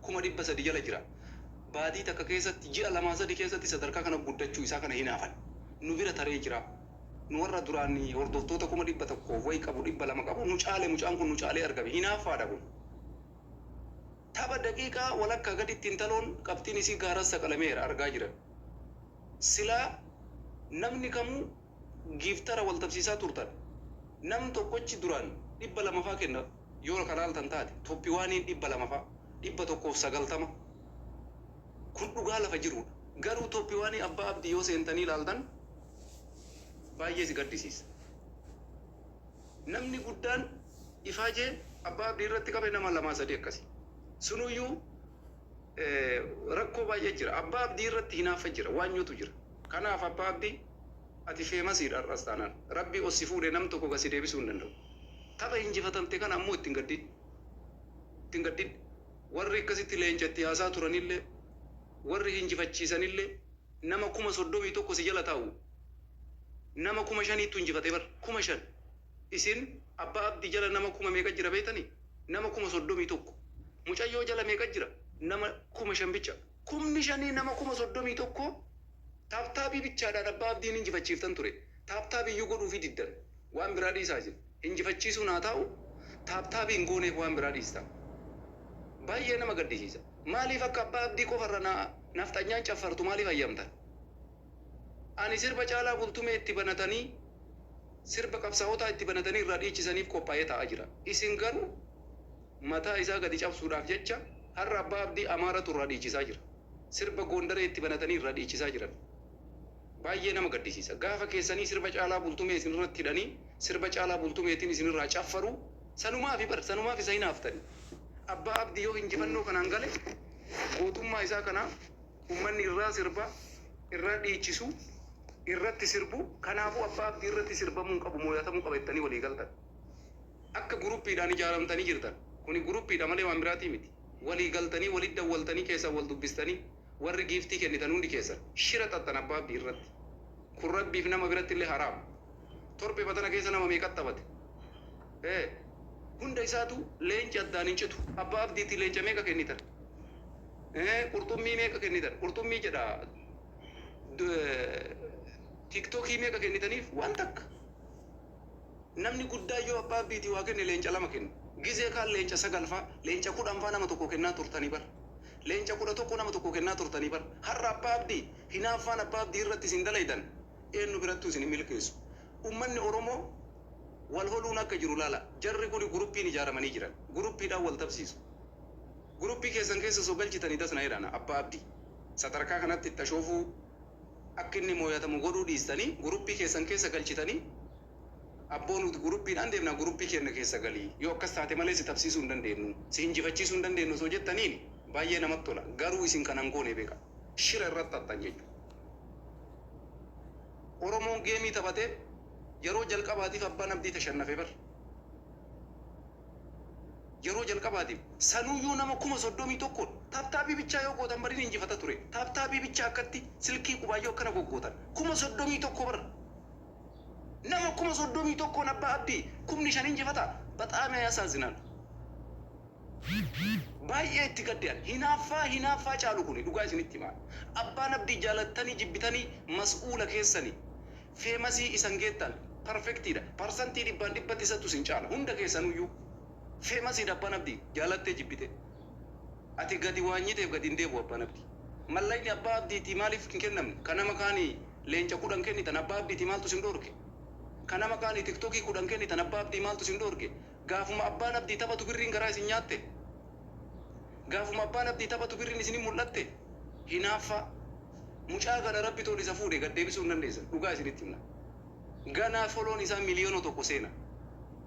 300,000 jala jira. Baatii takka keessatti, ji'a lamaa sadi keessatti sadarkaa kana guddachuu isaa kana hinaafan. Nu bira taree jira. Nu warra duraan hordoftoota 100,000 wayi qabu, 200 qabu nu caale, mucaan kun nu caalee argame. Hinaaffaadha kun. Tapha daqiiqaa walakkaa gaditti intaloon qabxiin isii gaaras saqalameera argaa jiran. Silaa namni kamuu giiftara wal tapsiisaa turtan. Nam tokkochi duraan 200 faa kenna yoo ka laaltan taate, top oneiin 200 faa, 190. Kun dhugaa lafa jiruudha. Garuu top oneii Abbaa Abdii yoo seentanii laaltan baay'ee si gaddisiisa. Namni guddaan ifaajee Abbaa Abdii irratti qabe nama lamaa sadi akkasi. Sunuyyuu rakkoo baay'ee jira. Abbaa Abdii irratti hinaaffa jira. Waanyotu jira. Kanaaf Abbaa Abdii, ati famousiidha har'as taanaan. Rabbi os si fuudhe, nam tokko gasi deebisuu hin danda'u. Tapha injifatamte kana ammoo ittiin gaddin. Ittiin gaddin. Warri akkasitti leenca itti haasaa turanillee, warri hinjifachiisanillee, nama 31,000 si jala taa'u. Nama 5,000tu injifate bar. 5,000. Isin Abbaa Abdii jala nama kuma meeqa jira beektanii? Nama 31,000. Mucayyoo jala meeqa jira? Nama 5,000 bicha. 5,000 nama 31,000 tap tapii bichaadhaan Abbaa Abdiin injifachiiftan ture. Tap tapiyyuu godhuufii diddan. Waan biraa dhiisaa isin. Injifachiisuun haa ta'u, tap tapii hin gooneef, waan biraa dhiistan. Baay'ee nama gaddisiisa. Maaliif akka Abbaa Abdii qofarra nafxanyaan caffartu maaliif hayyamtan? Ani sirba Caalaa Bultumee itti banatanii, sirba qabsaa'otaa itti banatanii irraa dhiichisaniif qophaa'ee taa'aa jira. Isin garuu mataa isaa gadi cabsuudhaaf jecha har'a Abbaa Abdii Amaaratu irraa dhiichisaa jira. Sirba Goondaree itti banatanii irraa dhiichisaa jiran. Baay'ee nama gaddisiisa. Gaafa keessanii sirba Caalaa Bultumee isin irratti hidhanii, sirba Caalaa Bultumeetiin isin irraa caffaru, sanumaafi bar sanumaaf isa hinaaftani. Abbaa Abdii yoo injifannoo kanaan gale, gootummaa isaa kanaaf uummanni irraa sirba, irraa dhiichisu, irratti sirbu. Kanaafuu Abbaa Abdii irratti sirbamuu hin qabu, moo'atamuu qaba jettanii walii galtan. Akka groupiidhaan ijaaramtanii jirtan. Kuni groupiidha malee waan biraatii miti. Walii galtanii, walit dawwaltanii, keessan wal dubbistanii, warri giftii kennitan hundi keessan shira xaxxan Abbaa Abdii irratti. Kun Rabbiif nama biratti illee haraam. Torbe batana keessa nama meeqat taphate? Ee, hunda isaatu leenci addaan hin citu. Abbaa Abdiitti leenca meeqa kennitan? Ee, qurxummii meeqa kennitan? Qurxummii jedha. TikTokii meeqa kennitaniif? Waan takka. Namni guddaa yoo Abbaa Abdiitii waa kenne leenca lama kenna. Gizee kaan leenca sagal faa, leenca 10 faa nama tokko kennaa turtanii bar. Leenca 11 nama tokko kennaa turtanii bar. Har'a Abbaa Abdii, hinaaffaan Abbaa Abdii irratti isin dalaydan eenyu birattuu isin hin milkeessu. Uummanni Oromoo wal holuun akka jiru laala. Jarri kuni groupiin ijaaramanii jiran. Groupiidhaan wal tabsiisu. Groupii keessan keessa osoo galchitanii dasna jedhana Abbaa Abdii. Sadarkaa kanatti itti ashoofuu, akka inni mooyatamu godhuu dhiistanii, groupii keessan keessa galchitanii, "Abboo, nuti groupiidhaan deemna, groupii keenya keessa galii, yoo akkas taate malee si tabsiisuu hin dandeenyu, si hinjifachiisuu hin dandeenyu" osoo jettaniin baay'ee namatti tola. Garuu isin kanan goone beeka. Shira irratti xaxxan jechuudha. Oromoon gameii taphatee yeroo jalqabaatiif Abbaan Abdii tashannafe bar. Yeroo jalqabaatiif sanuyyuu nama 31,000 tap tapii bichaa yoo gootan bariin injifata ture. Tap tapii bichaa akkatti silkii qubaayyoo akkana goggootan. 31,000 bar. Nama 31,000n Abbaa Abdii 5,000 injifata. በጣም ያሳዝናል. Baay'ee itti gadde'an. Hinaaffaa, hinaaffaa caalu kuni dhugaa isinitti himaa. Abbaan Abdii jaalattanii jibbitanii mas'uula keessanii. Famousii isan geettan perfectiidha. Parsantii dhibbaan dhibbatti isattu isin caala. Hunda keessanuyyuu. Famousiidha Abbaan Abdii, jaalattee jibbite. Ati gadi waanyiteef gadi hin deebi'u Abbaan Abdii. Mallaqni Abbaa Abdiitii maaliif hin kennamne? Kan nama kaanii leenca 10 kennitan, Abbaa Abdiitii maaltu isin dhoorke? Kan nama kaanii TikTokii 10 kennitan, Abbaa Abdii maaltu isin dhoorke? Gaafuma Abbaan Abdii taphatu birriin garaa isin nyaatte. Gaafuma Abbaan Abdii taphatu birriin isin mul'atte. Hinaaffaa. Mucaa kana Rabbi tol isa fuudhe gad deebisuu hin dandeessan. Dhugaa isinitti himna. Ganaa follown isaa 1,000,000 seena.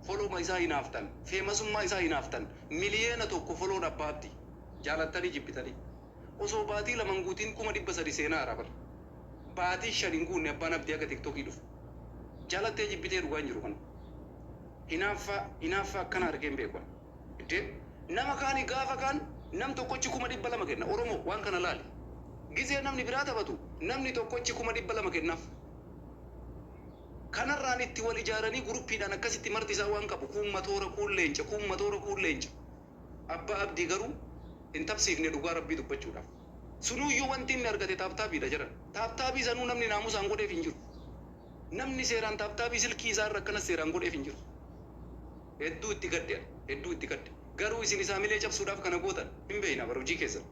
Followma isaa hinaaftan. Famousummaa isaa hinaaftan. 1,000,000 follown Abbaa Abdii. Jaalattanii jibbitanii. Osoo baatii 2 guutiin 300,000 seenaa haaraa bara. Baatii 5 hin guunne Abbaan Abdii akka TikTokii dhufu. Jaalattee jibbitee dhugaan jiru kana. Hinaaffaa, hinaaffaa akkana argee hin beeku. Iddee nama kaanii gaafa kaan nam tokkochi 200,000 kenna. Oromoo, waan kana laali. Gizee namni biraa taphatu namni tokkochi 200,000 kennaaf. Kanarraan itti wal ijaaranii groupiidhaan akkasitti marti isaa waan qabu, kuun matoora, kuun leenca, kuun matoora, kuun leenca. Abbaa Abdii garuu Hin tabsiifne dhugaa rabbii dubbachuudhaaf. Sunuuyyuu wanti inni argate taaptaabiidha jedhan. Taaptaabii sanuu namni naamusaan godheef hin jiru. Namni seeraan taaptaabii silkii isaa irra akkanas seeraan godheef hin jiru. Hedduu itti gadde ani. Hedduu itti gadde. Garuu isin isa hamilee cabsuudhaaf kana gootan hin beeyna bar hojii keessan.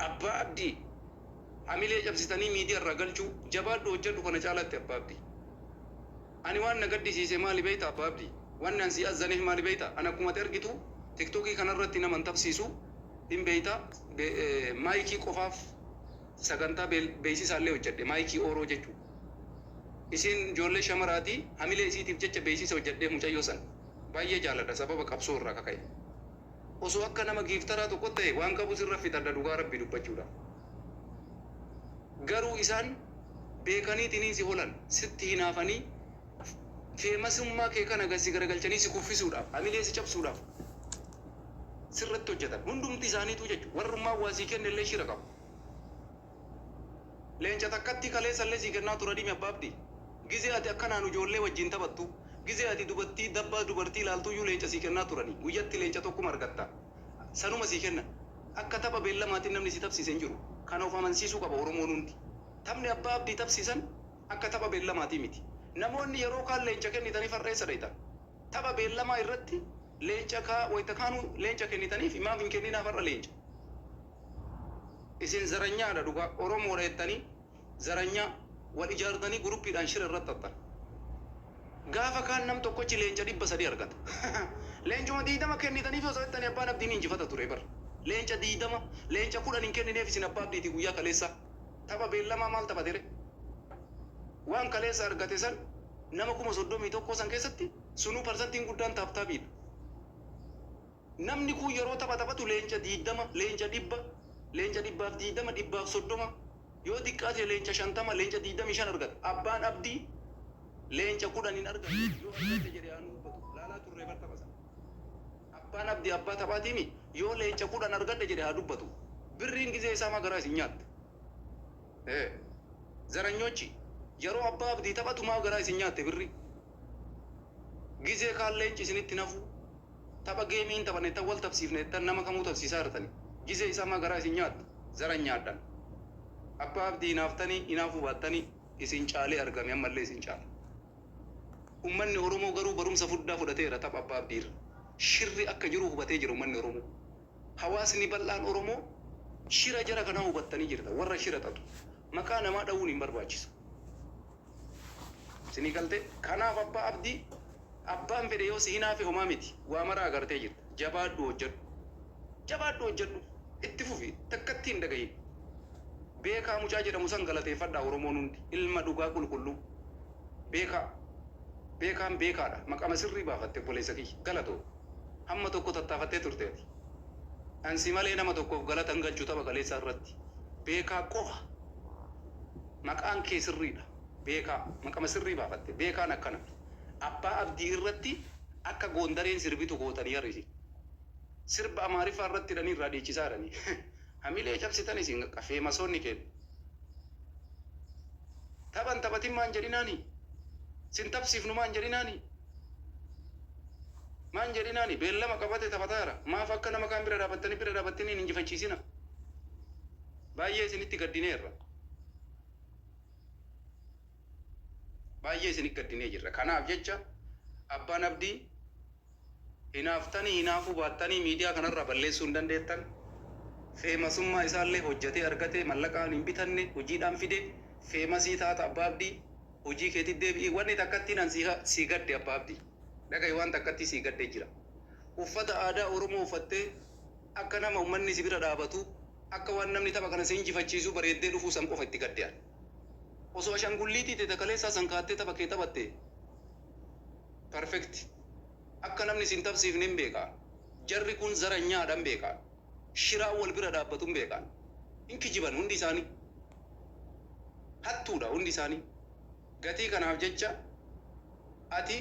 Abbaa Abdii hamilee cabsitanii miidiyaa irraa galchuu jabaadhu hojjadhu kana caalaatti Abbaa Abdii. Ani waan na gaddisiise maali beeyta Abbaa Abdii? Wanni an sii azzaneef maali beeyta? Ani akkuma ati argitu tiktokii kanarratti nama hin tabsiisu hin beeyta maayikii qofaaf sagantaa beeysisaallee hojjadhe maayikii ooroo jechuu. Isiin ijoollee shamaraati hamilee isiitiif jecha beeysisa hojjadheef mucayyoo san baay'ee jaaladha sababa qabsoo irraa kaka'e. Osoo akka nama giiftaraa tokko ta'e waan qabu sirra fixadha dhugaa rabbii dubbachuudhaaf. Garuu isaan beekaniitiniin si holan, sitti hinaafanii feemasummaa kee kana gad si garagalchanii si kuffisuudhaaf, hamilee si cabsuudhaaf sirratti hojjatan. Hundumti isaaniituu jechuudha. Warrummaan waa sii kenne illee shira qabu. Leenca takkattii kaleessallee sii kennaa turaniimi Abbaa Abdii. Gizee ati akkanaan ujoollee wajjiin taphattu, gizee ati dubattii dabbaa dubartii ilaaltuyyuu leenca sii kennaa turanii. Guyyatti leenca tokkuma argatta. Sanuma sii kennan. Akka tapha beellamaatiin namni si tapsiise hin jiru. Kana of amansiisuu qaba Oromoon hundi. Taphni Abbaa Abdii tapsiisan akka tapha beellamaatii miti. Namoonni yeroo kaan leenca kennitaniif har'a eessa dhayxan? Tapha beellamaa irratti leenca kaa wayta kaanuu leenca kennitaniif maaf hin kenninaaf har'a leenca? Isin zaranyaadha dhugaa Oromoodha jettanii zaranyaa wal ijaartanii guruppiidhaan shira irratti xaxxan. Gaafa kaan nam tokkochi leenca 300 argata. Leencuma 20 kennitaniif osoo jettanii abbaan abdii ni injifata ture bar. Leenca 20, leenca 10 hin kennineef isin abbaa abdiiti guyyaa kaleessaa. Tapha beellamaa maal taphatere? Waan kaleessa argate san nama 31,000 san keessatti sunuu parsantiin guddaan taaptaabiidha. Namni kun yeroo tapha taphatu leenca 20, leenca 100, leenca 120, 130, yoo diqqaate leenca 50, leenca 25 argata. Abbaan Abdii leenca 10 hin arganne. Yoo argadhe jedhe haa nu dubbatu. Laalaa turree bar tapha sana. Abbaan Abdii abbaa taphaatiimi yoo leenca 10 argadhe jedhe haa dubbatu. Birriin gizee isaa maa garaa isin nyaatte? Ee. Zaranyochi. Yeroo abbaa Abdii taphatu maa garaa isin nyaatte birrii? Gizee kaan leenci isinitti hin hafuu. Tapha geemii hin taphanne jettan wal tapsiifna jettan nama kamuu tapsiisaa jirtani. Gizee isaa maa garaa isin nyaatte? Zaranyaadhan. Abbaa Abdii hinaaftanii hinaafuu baattanii isin caalee argame ammallee isin caala. Ummanni Oromoo garuu barumsa fuddaa fudhateera tapha Abbaa Abdii irra. Shirri akka jiru hubatee jira ummanni Oromoo. Hawaasni bal'aan Oromoo shira jara kanaa hubattanii jirtan. Warra shira xaxu. Maqaa namaa dhawuun hin barbaachisu. Isinii galtee? Kanaaf Abbaa Abdii abbaan fedhe yoo si hinaafe homaa miti. Waa mara agartee jirta. Jabaadhu hojjadhu. Jabaadhu hojjadhu. Itti fufi. Takkattii hin dhagahin. Beekaa mucaa jedhamu san galateeffadhaa Oromoon hundi. Ilma dhugaa qulqulluu. Beekaa. Beekaan beekaadha. Maqama sirrii baafatte obboleessa kiyya. Galatoomi. Hamma tokko tattaafattee turte ati. An si malee nama tokkoof galata hin galchu tapha kaleessaa irratti. Beekaa qofa. Maqaan kee sirriidha. Beekaa. Maqama sirrii baafatte. Beekaan akkana. Abbaa Abdii irratti akka Goondareen sirbitu gootanii har'a isin. Sirba Amaariffaa irratti hidhanii irraa dhiichisaa jiranii. Hamilee cabsitan isin qaqqa feemasoonni keenna. Tapha hin taphatin maan jedhinaani? Sin tapsiifnu maan jedhinaani? Maan jedhinaani? Beellama qabate taphataa jira. Maaf akka nama kaan bira dhaabattanii bira dhaabattanii hin injifachiisina? Baay'ee isinitti gaddineerra. Baay'ee isinitti gaddinee jirra. Kanaaf jecha abbaan abdii hinaaftanii hinaafuu baattanii miidiyaa kanarraa balleessuu hin dandeettan. Feemasummaa isaallee hojjatee argate mallaqaan hin bitanne hojiidhaan fide feemasii taata abbaa abdii hojii keetii deebi'i. Wanni takkattiin an sii gadde abbaa abdii. Dhagahi waan takkattii sii gadde jira. Uffata aadaa Oromoo uffattee akka nama ummanni si bira dhaabatu akka waan namni tapha kana si injifachiisuu bareeddee dhufuu san qofa itti gadde an. Osoo ashangulliitii tee ta kaleessaa san kaattee tapha kee taphatte perfect. Akka namni sin tapsiifne hin beeka. Jarri kun zaranyaadha hin beeka. Shiraan wal bira dhaabbatu hin beeka. Hin kijiban hundi isaanii. Hattuudha hundi isaanii. Gatii kanaaf jecha ati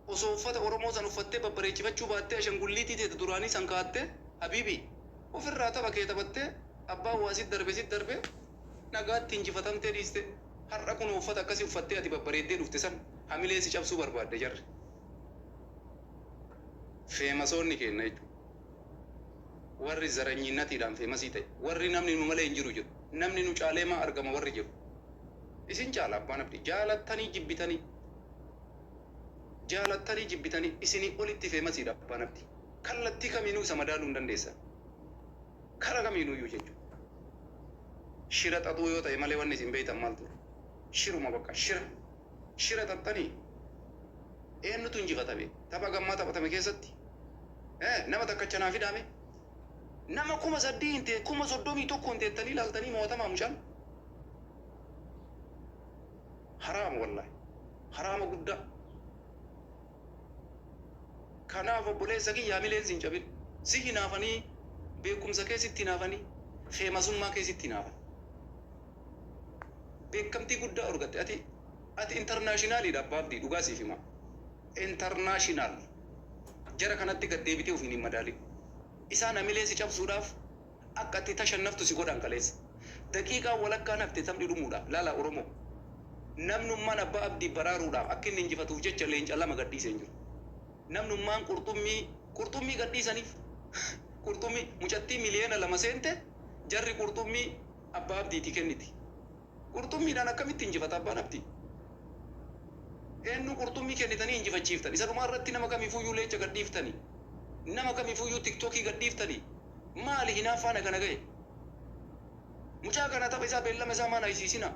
osoo uffata Oromoo san uffattee babbareechifachuu baattee ashangulliitii tee ta duraanii san kaattee habiibii ofirraa tapha kee taphattee abbaan waa sit darbe sit darbe nagaatti injifatamtee dhiiste har'a kunoo uffata akkasii uffattee ati babbareeddee dhufte san hamilee si cabsuu barbaadde jarri. Feemasoonni keenna jechuudha. Warri zaranyiinnatiidhaan famous ta'e, warri namni nu malee hin jiru jedhu, namni nu caalee maa argama warri jedhu, isin caala Abbaan Abdii. Jaalattanii jibbitanii, jaalattanii jibbitanii, isinii olitti famousiidha Abbaan Abdii. Kallattii kamiinuu isa madaaluu hin dandeessan, kara kamiinuyyuu jechuudha. Shira xaxuu yoo ta'e malee wanni isin beeytan maal ture? Shiruma bakka shira shira xaxxanii eenyutu injifatame? Tapha gammaa taphatame keessatti nama takkacha naa fidaame. Nama 8000 hin ta'e, 31,000 hin teettanii ilaaltanii mo'atamaa mucaan. Haraama, wallaahi, haraama guddaa. Kanaaf obboleessa kiyya, hamileen sin cabin. Si hinaafanii, beekumsa keessatti hinaafanii, famousummaa keessatti hinaafan. Beekamtii guddaa argatte ati. Ati internationaliidha, Abbaa Abdii. Dhugaa siif hima, international. Jara kanatti gad deebitee ofiin hin madaalin. Isaan hamilee si cabsuudhaaf akka ati tashannaftu si godhan. Kaleessa daqiiqaa walakkaa nafte taphni dhumuudhaaf, laala Oromoo, namnummaan Abbaa Abdii baraaruudhaaf, akka inni injifatuuf jecha leenca lama gadhiisee hin jiru. Namnummaan qurxummii, qurxummii gadhiisaniif. Qurxummii mucattii 2 miliyoona seente, jarri qurxummii Abbaa Abdiitii kenniti. Qurxummiidhaan akkamitti injifata Abbaan Abdii? Eenyu qurxummii kennitanii injifachiiftan? Isa dhumaa irratti nama kamiifuyyuu leenca gadhiiftanii, nama kamiifuyyuu TikTokii gadhiiftanii, maali hinaaffaan kana ga'e? Mucaa kana tapha isaa, beellama isaa maan ayisiisina?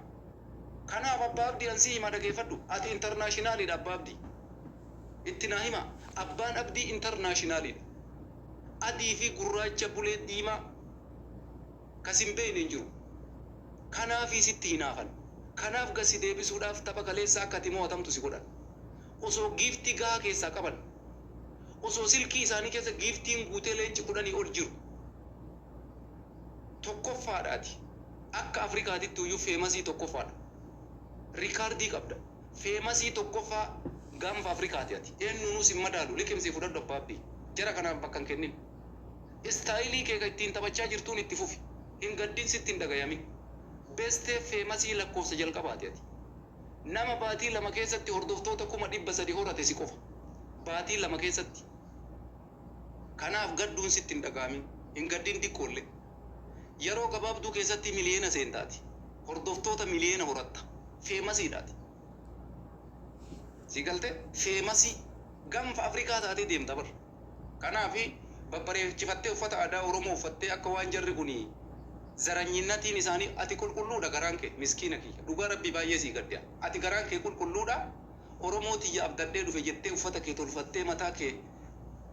Kanaaf Abbaa Abdii, ansii hima, dhageeffadhu. Ati internationaliidha, Abbaa Abdii. Itti naa hima, Abbaan Abdii internationaliidha. Adii fi gurraacha, bulee diimaa kasin beeyne hin jiru. Kanaafii sitti hinaafan. Kanaaf gasi deebisuudhaaf tapha kaleessa akka ati mo'atamtu si godhan. Osoo gift gahaa keessaa qaban, osoo silkii isaanii keessa giftiin guutee leenci 10 ol jiru, tokkoffaadha ati. Akka Afrikaatitti iyyuu famous tokkoffaadha. Rikaardii qabda. Famous tokkoffaa gaanfa Afrikaati ati. Eenyuunuu sin madaalu. Liqimsii fudhadhu, Abbaa Abdii. Jara kanaaf bakka hin kennin. Style kee kan ittiin taphachaa jirtuun itti fufi. Hin gaddin, sitti hin dhagayamin. Best famous lakkoofsa jalqabaati ati. Nama baatii 2 keessatti hordoftoota 300,000 horate si qofa. Baatii 2 keessatti. Kanaaf gadduun sitti hin dhagahamin. Hin gaddin xiqqoollee. Yeroo gabaabduu keessatti miliyoona seentaati. Hordoftoota miliyoona horatta. Famousiidhaati. Si galte? Famous gaanfa Afrikaa taatee deemta bar. Kanaafi babbareechifattee uffata aadaa Oromoo uffattee akka waan jarri kun zaranyiinnatiin isaanii, ati qulqulluudha garaan kee, miskiina kiyya. Dhugaa Rabbii baay'ee sii gaddi'a. Ati garaan kee qulqulluudha. Oromoo tiyya abdadhee dhufe jettee uffata kee tolfattee, mataa kee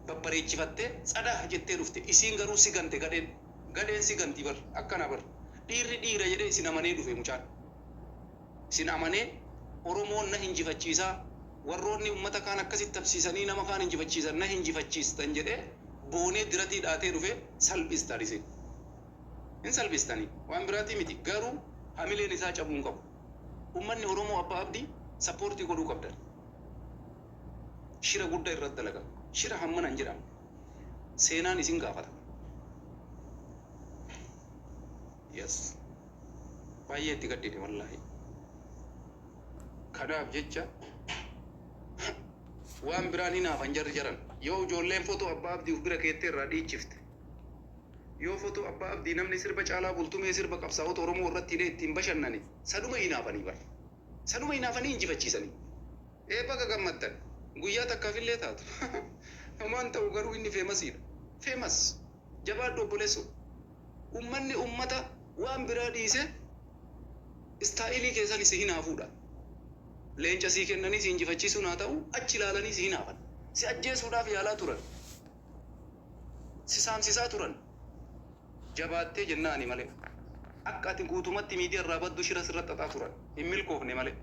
babbareechifattee, tsadaa jettee dhufte. Isiin garuu si gante gadheen. Gadheen si ganti bar. Akkana bar. Dhiirri dhiira jedhee isin amanee dhufe mucaan. Isin amanee Oromoon na injifachiisaa, warroonni ummata kaan akkasitti tabsiisanii nama kaan injifachiisan na injifachiistan jedhee boonee diratii dhaatee dhufe salphistan isin. Hin salphistanii, waan biraatii miti, garuu hamileen isaa cabuu hin qabu. Ummanni Oromoo Abbaa Abdii support godhuu qabdan. Shira guddaa irratti dalagama. Shira hammana hin jedhamne. Seenaan isin gaafata. Yes. Baay'ee itti gaddine wallaahi. Kanaaf jecha waan biraan hinaafan jarri jaran. Yoo ijoolleen fotoo Abbaa Abdii uf bira keettee irraa dhiichifte, yoo fotoo Abbaa Abdii namni sirba Caalaa Bultumee, sirba qabsaa'ota Oromoo irratti hidhee ittiin bashannane, sanuma hinaafanii bar. Sanuma hinaafanii injifachiisanii. Ee, baga gammaddan. Guyyaa takkaafillee taatu. Homaan ta'u, garuu inni famousiidha. Famous. Jabaadhu, obboleessoo. Ummanni ummata waan biraa dhiise style keessan si hinaafuudha. Leenca sii kennanii si injifachiisuun haa ta'u, achi ilaalanii si hinaafan. Si ajjeesuudhaaf yaalaa turan. Si saamsisaa turan. Jabaattee jennaani malee. Akka ati guutumatti miidiyaa irraa baddu shira sirra xaxaa turan. Hin milkoofne malee.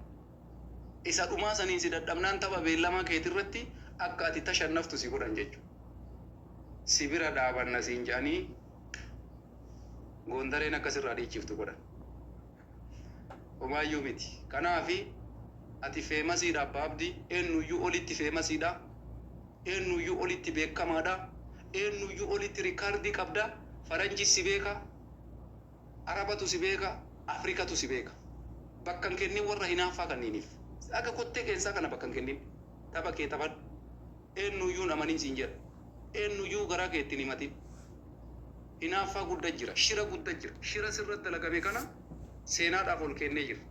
Isa dhumaa saniin si dadhabnaan tapha beellamaa keetirratti akka ati tashannaftu si godhan jechuudha. Si bira dhaabanna siin jedhanii Goondareen akkasirraa dhiichiftu godhan. Homaayyuu miti. Kanaafi ati famousiidha, Abbaa Abdii. Eenyuyyuu olitti famousiidha. Eenyuyyuu olitti beekamaadha. Eenyuyyuu olitti rikaardii qabda. Faranji si beeka. Arabatu si beeka. Afrikatu si beeka. Bakka hin kennin warra hinaaffaa kanniiniif. Akka kottee qeensaa kana bakka hin kennin. Tapha kee taphadhu. Eenyuyyuu hin amanin siin jedha. Eenyuyyuu garaa kee ittiin himatin. Hinaaffaa gudda jira. Shira gudda jira. Shira sirra dalagame kana seenaadhaaf ol kennee jira.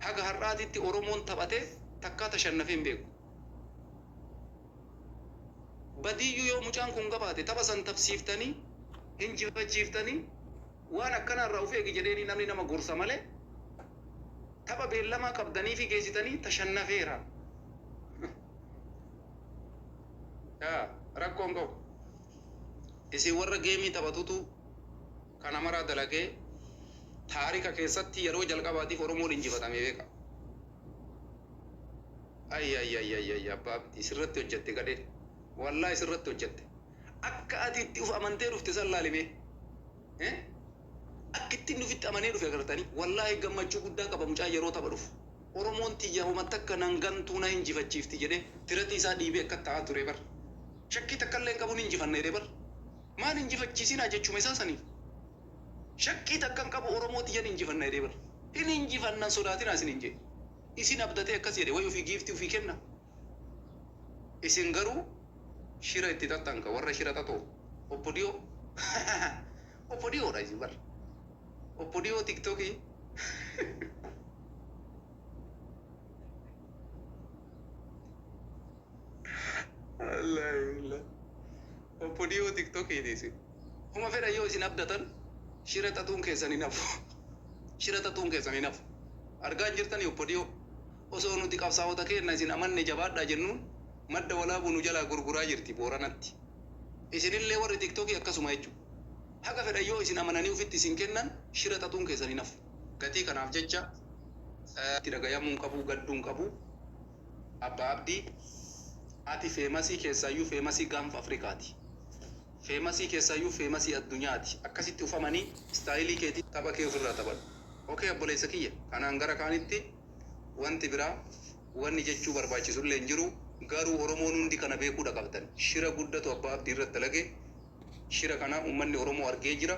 Haga har'aatitti Oromoon taphatee takkaa tashannafee hin beeku. Badiiyyuu yoo mucaan kun gabaate tapha san tapsiiftanii hinjifachiiftanii waan akkanaarraa of eegi jedheenii namni nama gorsa malee tapha beellamaa qabdanii fi geessitanii tashannafeera. Yaa rakkoon qabu. Isin warra geemii taphatutu kana maraa dalagee taarika keessatti yeroo jalqabaatiif Oromoon injifatamee beeka. Ay ay ay ay ay, abbaa Abdii, sirratti hojjette gadheen. Wallaahi sirratti hojjette. Akka ati itti uf amantee dhufte san laalimee. Akka ittiin ufitti amanee dhufe agartanii, wallaahi gammachuu guddaa qaba mucaa yeroo tapha dhufu. Oromoon tiyya homa takka nan gantuu, na injifachiifti jedhee tiratii isaa dhiibee akka ta'aa ture bar. Shakkii takka illee hin qabu, ni injifanna jedhee bar. Maal injifachiisinaa jechuma isaa saniif. Shakkii takka hin qabu, Oromoo tiyyan injifanna jedhee bar. Hin injifannan, sodaatinaa isin hin jedhe. Isin abdatee akkas jedhe, wayi ofii giiftii ofii kenna. Isin garuu shira itti xaxxanka, warra shira xaxoo. Obbo Diyoo. Obbo Diyoodha isin bar. Obbo Diyoo TikTokii. Wallaahi. Obbo Diyoo TikTokiiti isin. Kuma fedha yoo isin abdatan, shira xaxuun keessan hin hafu. Shira xaxuun keessan hin hafu. Argaa hin jirtanii obbo Diyoo? Osoo nuti qabsaa'ota keenna isin amanne jabaadhaa jennuun, Madda Walaabuu nu jalaa gurguraa jirti Booranatti. Isinillee warri TikTokii akkasuma jechuudha. Haga fedhan yoo isin amananii ufitti isin kennan, shira xaxuun keessan hin hafu. Gatii kanaaf jecha itti dhagayamuu hin qabu, gadduu hin qabu. Abbaa Abdii, ati famousii keessaayyuu famousii gaanfa Afrikaati. Famousii keessaayyuu famousii addunyaati. Akkasitti ufamanii styleii keetii tapha kee ofirraa taphadhu. Okay, obboleessa kiyya, kanaan gara kaanitti wanti biraa wanni jechuu barbaachisullee hin jiru. Garuu Oromoon hundi kana beekuudha qabdan. Shira guddatu abbaa Abdii irratti dalage. Shira kana uummanni Oromoo argee jira.